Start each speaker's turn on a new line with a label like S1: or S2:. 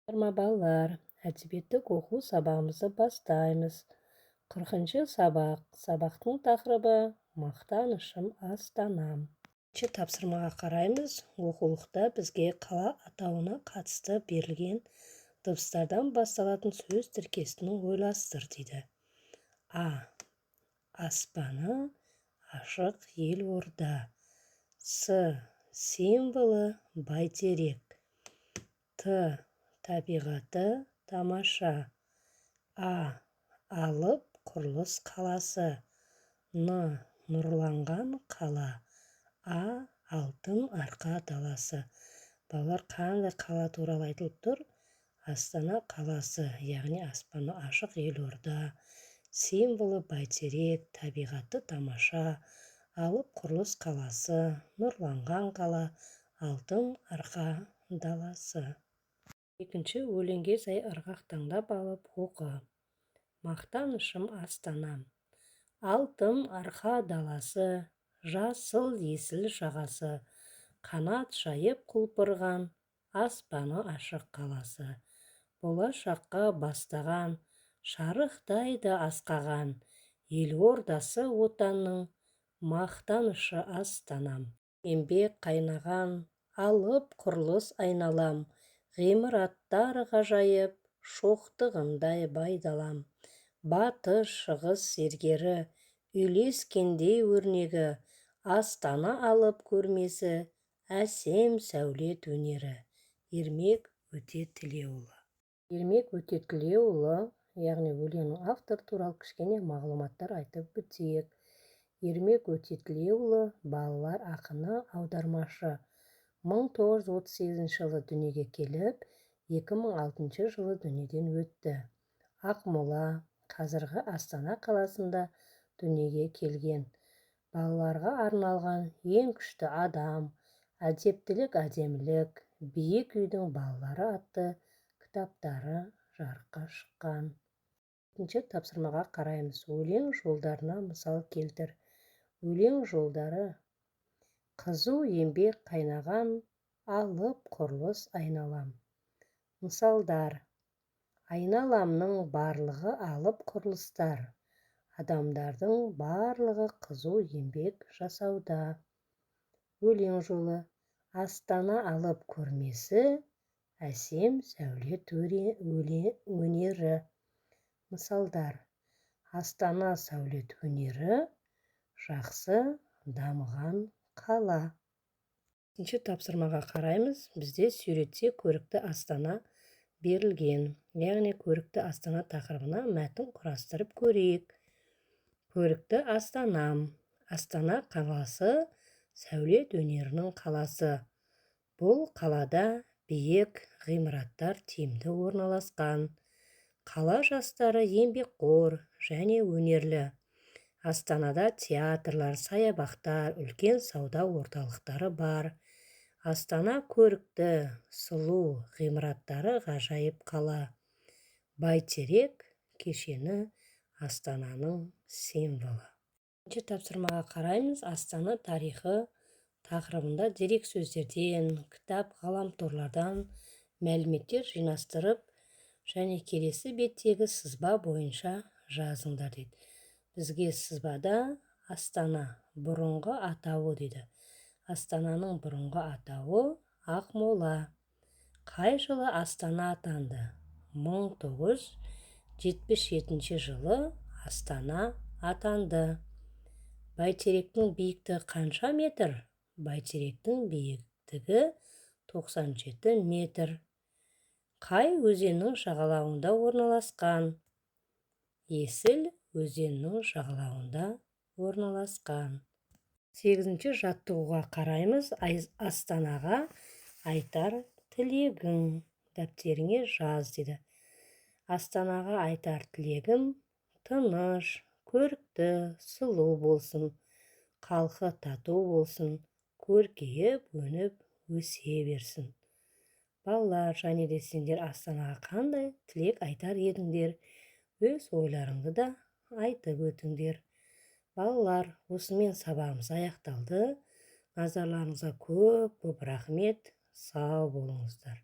S1: Балалар, әдебиеттік оқу сабағымызды бастаймыз. 40-сабақ. Сабақтың тақырыбы: «Мақтанышым Астанам». Бірінші тапсырмаға қараймыз. Оқулықта бізге қала атауына қатысты берілген дыбыстардан басталатын сөз тіркесін ойластыр дейді. А. Аспаны ашық елорда. С. Символы бәйтерек. Т. Табиғаты тамаша. А. Алып құрылыс қаласы. Н. Нұрланған қала. А. Алтын Арқа даласы. Балалар, қандай қала туралы айтылып тұр? Астана қаласы, яғни аспаны ашық елорда, символы бәйтерек, табиғаты тамаша, алып құрылыс қаласы, нұрланған қала, Алтын Арқа даласы. Екінші, өлеңге сай ырғақ таңдап алып оқы. «Мақтанышым Астанам». Алтын Арқа даласы, жасыл Есіл жағасы, қанат жайып құлпырған аспаны ашық қаласы, болашаққа бастаған, шарықтайды асқаған, елордасы Отанның, мақтанышы Астанам. Еңбек қайнаған, алып құрылыс айналам, ғимараттар ғажайып, шоқтығындай бай далам. Батыс, шығыс зергері, үйлескендей өрнегі, Астана алып көрмесі, әсем сәулет өнері. Ермек Өтетілеуұлы. Ермек Өтетілеуұлы, яғни өлеңнің авторы туралы кішкене мағлұматтар айтып өтейік. Ермек Өтетілеуұлы – балалар ақыны, аудармашы. 1938 жылы дүниеге келіп, 2006 жылы дүниеден өтті. Ақмола, қазіргі Астана қаласында дүниеге келген. Балаларға арналған «Ең күшті адам», «Әдептілік әдемілік», «Биік үйдің балалары» атты кітаптары жарыққа шыққан. Екінші тапсырмаға қараймыз. Өлең жолдарына мысал келтір. Өлең жолдары: Қызу еңбек қайнаған, алып құрылыс айналам. Мысалдар: Айналамның барлығы алып құрылыстар, адамдардың барлығы қызу еңбек жасауда. Өлең жолы: Астана алып көрмесі, әсем сәулет өнері. Мысалдар: Астана сәулет өнері жақсы дамыған қала. Екінші тапсырмаға қараймыз. Бізде суретте көрікті Астана берілген, яғни көрікті Астана тақырыбына мәтін құрастырып көрейік. Көрікті Астанам. Астана қаласы – сәулет өнерінің қаласы. Бұл қалада биік ғимараттар тиімді орналасқан. Қала жастары еңбекқор және өнерлі. Астанада театрлар, саябақтар, үлкен сауда орталықтары бар. Астана – көрікті, сұлу, ғимараттары ғажайып қала. Бәйтерек кешені – Астананың символы. Екінші тапсырмаға қараймыз. Астана тарихы тақырыбында дерек сөздерден, кітап, ғаламторлардан мәліметтер жинастырып және келесі беттегі сызба бойынша жазыңдар дейді. Бізге сызбада Астана бұрынғы атауы дейді. Астананың бұрынғы атауы – Ақмола. Қай жылы Астана атанды? 1977 жылы Астана атанды. Бәйтеректің биіктігі қанша метр? Бәйтеректің биіктігі 97 метр. Қай өзеннің жағалауында орналасқан? Есіл өзенінің жағалауында орналасқан. Сегізінші жаттығуға қараймыз. «Астанаға айтар тілегің», дәптеріңе жаз дейді. Астанаға айтар тілегім: тыныш, көрікті, сұлу болсын, халқы тату болсын, көркейіп, өніп өсе берсін. Балалар, және де сендер Астанаға қандай тілек айтар едіңдер? Өз ойларыңды да айтып өтіңдер. Балалар, осымен сабағымыз аяқталды. Назарларыңызға көп көп рахмет. Сау болыңыздар.